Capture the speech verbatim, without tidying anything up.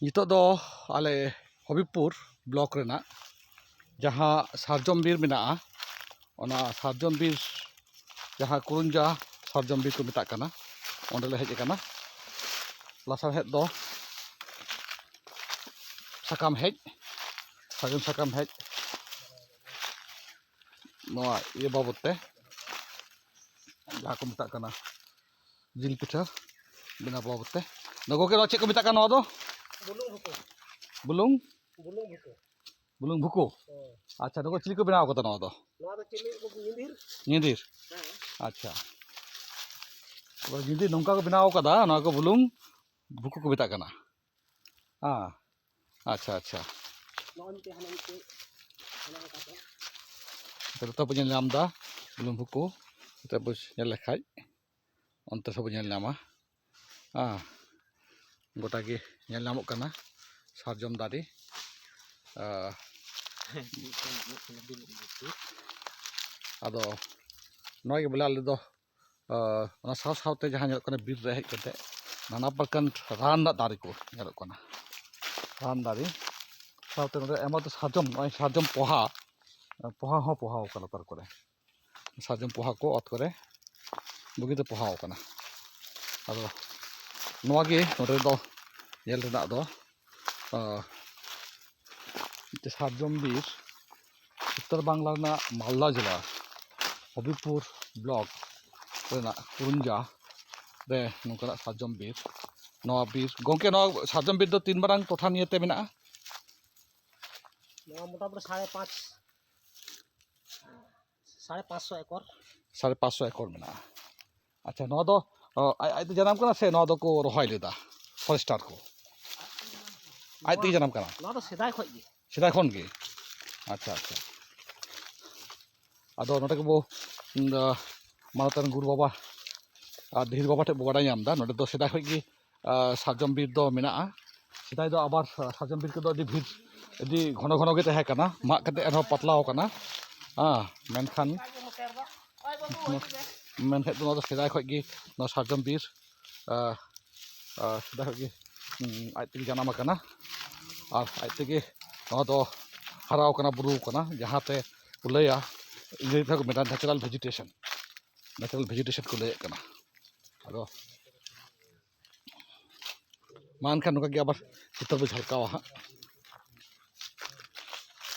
ᱱᱤᱛᱚᱜ ᱫᱚ ᱟᱞᱮ ᱦᱚᱵᱤᱵᱽᱯᱩᱨ ᱵᱞᱚᱠ ᱨᱮᱱᱟᱜ ᱡᱟᱦᱟᱸ ᱥᱟᱨᱡᱚᱢ ᱵᱤᱨ ᱢᱮᱱᱟᱜᱼᱟ, ᱚᱱᱟ ᱥᱟᱨᱡᱚᱢ ᱵᱤᱨ, ᱡᱟᱦᱟᱸ ᱠᱩᱨᱩᱧᱡᱟ ᱥᱟᱨᱡᱚᱢ ᱵᱤᱨ ᱠᱚ ᱢᱮᱛᱟᱜ ᱠᱟᱱᱟ, ᱚᱸᱰᱮᱞᱮ ᱦᱮᱡ ᱟᱠᱟᱱᱟ᱾ ᱞᱟᱥᱟᱲᱦᱮᱫ ᱫᱚ ᱥᱟᱠᱟᱢ ᱦᱮᱡ, ᱥᱟᱨᱡᱚᱢ ᱥᱟᱠᱟᱢ ᱦᱮᱡ, ᱱᱚᱣᱟ ᱤᱭᱟᱹ ᱵᱟᱵᱚᱫ ᱛᱮ, ᱡᱟᱦᱟᱸ ᱠᱚ ᱢᱮᱛᱟᱜ ᱠᱟᱱᱟ ᱡᱤᱞ ᱯᱤᱴᱷᱟᱹ ᱵᱮᱱᱟᱣ ᱵᱟᱵᱚᱫ ᱛᱮ᱾ ᱟᱫᱚ ᱜᱚᱢᱠᱮ, ᱱᱚᱣᱟ ᱪᱮᱫ ᱠᱚ ᱢᱮᱛᱟᱜ ᱠᱟᱱᱟ? ᱱᱚᱣᱟ ᱫᱚ ᱵᱩᱞᱩᱝ ᱵᱷᱩᱠᱩ᱾ ᱵᱩᱞᱩᱝ? ᱵᱩᱞᱩᱝ ᱵᱷᱩᱠᱩ᱾ ᱵᱩᱞᱩᱝ ᱵᱷᱩᱠᱩ? ᱦᱮᱸ᱾ ᱟᱪᱪᱷᱟ, ᱱᱚᱣᱟ ᱪᱤᱞᱤ ᱠᱚ ᱵᱮᱱᱟᱣ ᱠᱟᱫᱟ ᱱᱚᱣᱟ ᱫᱚ? ᱱᱚᱣᱟ ᱫᱚ ᱪᱤᱞᱤ ᱠᱚ, ᱧᱤᱫᱤᱨ᱾ ᱧᱤᱫᱤᱨ? ᱦᱮᱸ᱾ ᱟᱪᱪᱷᱟ, ᱛᱚᱵᱮ ᱧᱤᱫᱤᱨ ᱱᱚᱝᱠᱟ ᱠᱚ ᱵᱮᱱᱟᱣ ᱠᱟᱫᱟ, ᱱᱚᱣᱟ ᱠᱚ ᱵᱩᱞᱩᱝ ᱵᱷᱩᱠᱩ ᱠᱚ ᱢᱮᱛᱟᱜ ᱠᱟᱱᱟ᱾ ᱦᱮᱸ, ᱟᱪᱪᱷᱟ, ᱟᱪᱪᱷᱟ᱾ ᱱᱚᱜᱼᱚᱭ ᱢᱤᱫᱴᱮᱡ, ᱦᱟᱱᱟ ᱢᱤᱫᱴᱮᱡ, ᱦᱟᱱᱟ ᱚᱱᱠᱟ ᱛᱮ᱾ ᱱᱚᱛᱮ ᱵᱚ ᱧᱮᱞ ᱧᱟᱢ ᱮᱫᱟ ᱵᱩᱞᱩᱝ ᱵᱷᱩᱠᱩ, ᱱᱚᱛᱮ ᱵᱚ ᱧᱮᱞ ᱞᱮᱠᱷᱟᱡ ᱚᱱᱛᱮ ᱥᱮᱫ ᱵᱚ ᱧᱮᱞ ᱧᱟᱢᱟ᱾ ᱦᱮᱸ, ᱜᱚᱴᱟ ᱜᱮ ᱧᱮᱞ ᱧᱟᱢᱚᱜ ᱠᱟᱱᱟ ᱥᱟᱨᱡᱚᱢ ᱫᱟᱨᱮ᱾ ᱟᱨ ᱟᱫᱚ ᱱᱚᱣᱟ ᱜᱮ ᱵᱚᱞᱮ ᱟᱞᱮ ᱫᱚ, ᱟᱨ ᱚᱱᱟ ᱥᱟᱶ ᱥᱟᱶᱛᱮ ᱡᱟᱦᱟᱸ ᱧᱮᱞᱚᱜ ᱠᱟᱱᱟ, ᱵᱤᱨ ᱨᱮ ᱦᱮᱡ ᱠᱟᱛᱮ ᱱᱟᱱᱟ ᱯᱨᱚᱠᱟᱨ ᱨᱟᱱ ᱨᱮᱱᱟᱜ ᱫᱟᱨᱮ ᱠᱚ ᱧᱮᱞᱚᱜ ᱠᱟᱱᱟ, ᱨᱟᱱ ᱫᱟᱨᱮ᱾ ᱥᱟᱶᱛᱮ ᱱᱚᱰᱮ ᱟᱭᱢᱟ ᱩᱛᱟᱹᱨ ᱥᱟᱨᱡᱚᱢ, ᱱᱚᱜᱼᱚᱭ ᱥᱟᱨᱡᱚᱢ ᱯᱚᱦᱟ, ᱯᱚᱦᱟ ᱦᱚᱸ ᱯᱚᱦᱟᱣ ᱠᱟᱱᱟ ᱞᱟᱛᱟᱨ ᱠᱚᱨᱮ, ᱥᱟᱨᱡᱚᱢ ᱯᱚᱦᱟ ᱠᱚ ᱚᱛ ᱠᱚᱨᱮ ᱵᱩᱜᱤᱛᱮ ᱯᱚᱦᱟᱣ ᱠᱟᱱᱟ᱾ ᱟᱫᱚ ᱱᱚᱣᱟ ᱜᱮ ᱱᱚᱰᱮ ᱫᱚ ᱧᱮᱞ ᱨᱮᱱᱟᱜ ᱫᱚ, ᱟᱸ, ᱢᱤᱫᱴᱮᱡ ᱥᱟᱨᱡᱚᱢ ᱵᱤᱨ, ᱩᱛᱛᱚᱨ ᱵᱟᱝᱞᱟ ᱨᱮᱱᱟᱜ ᱢᱟᱞᱫᱟ ᱡᱮᱞᱟ ᱦᱚᱵᱤᱵᱽᱯᱩᱨ ᱵᱞᱚᱠ ᱨᱮᱱᱟᱜ ᱠᱩᱨᱩᱧᱡᱟ ᱨᱮ ᱱᱚᱝᱠᱟᱱᱟᱜ ᱥᱟᱨᱡᱚᱢ ᱵᱤᱨ᱾ ᱱᱚᱣᱟ ᱵᱤᱨ, ᱜᱚᱢᱠᱮ, ᱱᱚᱣᱟ ᱥᱟᱨᱡᱚᱢ ᱵᱤᱨ ᱫᱚ ᱛᱤᱱ ᱢᱟᱨᱟᱝ ᱴᱚᱴᱷᱟ ᱱᱤᱭᱮᱛᱮ ᱢᱮᱱᱟᱜᱼᱟ? ᱱᱚᱣᱟ ᱢᱚᱴᱟᱢᱩᱴᱤ ᱥᱟᱲᱮ ᱯᱟᱸᱪ, ᱥᱟᱲᱮ ᱯᱟᱸᱪᱥᱚ ᱮᱠᱚᱨ᱾ ᱥᱟᱲᱮ ᱯᱟᱸᱪᱥᱚ ᱮᱠᱚᱨ ᱢᱮᱱᱟᱜᱼᱟ᱾ ᱟᱪᱪᱷᱟ, ᱱᱚᱣᱟ ᱫᱚ, ᱚ, ᱟᱡ, ᱟᱡ ᱛᱮ ᱡᱟᱱᱟᱢ ᱠᱟᱱᱟ ᱥᱮ ᱱᱚᱣᱟ ᱫᱚᱠᱚ ᱨᱚᱦᱚᱭ ᱞᱮᱫᱟ ᱯᱷᱚᱨᱮᱥᱴᱟᱨ ᱠᱚ? ᱟᱡ ᱛᱮᱜᱮ ᱡᱟᱱᱟᱢ ᱠᱟᱱᱟ? ᱱᱚᱣᱟ ᱫᱚ ᱥᱮᱫᱟᱭ ᱠᱷᱚᱡ ᱜᱮ᱾ ᱥᱮᱫᱟᱭ ᱠᱷᱚᱱ ᱜᱮ? ᱟᱪᱪᱷᱟ, ᱟᱪᱪᱷᱟ᱾ ᱟᱫᱚ ᱱᱚᱰᱮ ᱜᱮᱵᱚ, ᱩᱸ, ᱟ, ᱢᱟᱱᱚᱛᱟᱱ ᱜᱩᱨᱩ ᱵᱟᱵᱟ, ᱟᱨ ᱫᱷᱤᱨᱤ ᱵᱟᱵᱟ ᱴᱷᱮᱱ ᱵᱚ ᱵᱟᱰᱟᱭ ᱧᱟᱢ ᱮᱫᱟ, ᱱᱚᱰᱮ ᱫᱚ ᱥᱮᱫᱟᱭ ᱠᱷᱚᱡ ᱜᱮ, ᱟ, ᱥᱟᱨᱡᱚᱢ ᱵᱤᱨ ᱫᱚ ᱢᱮᱱᱟᱜᱼᱟ᱾ ᱥᱮᱫᱟᱭ ᱫᱚ ᱟᱵᱟᱨ, ᱟ, ᱥᱟᱨᱡᱚᱢ ᱵᱤᱨ ᱠᱚᱫᱚ ᱟᱹᱰᱤ ᱵᱷᱤᱲ, ᱟᱹᱰᱤ ᱜᱷᱚᱱᱚ ᱜᱷᱚᱱᱚ ᱜᱮ ᱛᱟᱦᱮᱸ ᱠᱟᱱᱟ, ᱢᱟᱜ ᱠᱟᱛᱮ ᱮᱱᱦᱚᱸ ᱯᱟᱛᱞᱟᱣ ᱠᱟᱱᱟ᱾ ᱦᱮᱸ, ᱢᱮᱱᱠᱷᱟᱱ, ᱢᱮᱱᱠᱷᱟᱱ ᱫᱚ ᱱᱚᱣᱟ ᱫᱚ ᱥᱮᱫᱟᱭ ᱠᱷᱚᱡ ᱜᱮ ᱱᱚᱣᱟ ᱥᱟᱨᱡᱚᱢ ᱵᱤᱨ, ᱟ, ᱟ, ᱥᱮᱫᱟᱭ ᱠᱷᱚᱡ ᱜᱮ ᱩᱸ, ᱟᱡ ᱛᱮᱜᱮ ᱡᱟᱱᱟᱢ ᱟᱠᱟᱱᱟ᱾ ᱟᱨ ᱟᱡ ᱛᱮᱜᱮ ᱱᱚᱣᱟ ᱫᱚ ᱦᱟᱨᱟᱣ ᱠᱟᱱᱟ, ᱵᱩᱨᱩ ᱠᱟᱱᱟ, ᱡᱟᱦᱟᱸ ᱛᱮ ᱠᱚ ᱞᱟᱹᱭᱟ, ᱤᱝᱨᱮᱡᱤ ᱛᱮᱠᱚ ᱢᱮᱱᱟ natural vegetation, natural vegetation ᱠᱚ ᱞᱟᱹᱭᱮᱫ ᱠᱟᱱᱟ᱾ ᱟᱫᱚ ᱢᱟ ᱮᱱᱠᱷᱟᱱ ᱱᱚᱝᱠᱟ ᱜᱮ ᱟᱵᱟᱨ ᱪᱤᱛᱟᱹᱨ ᱵᱚ ᱡᱷᱟᱞᱠᱟᱣᱟ ᱦᱟᱸᱜ᱾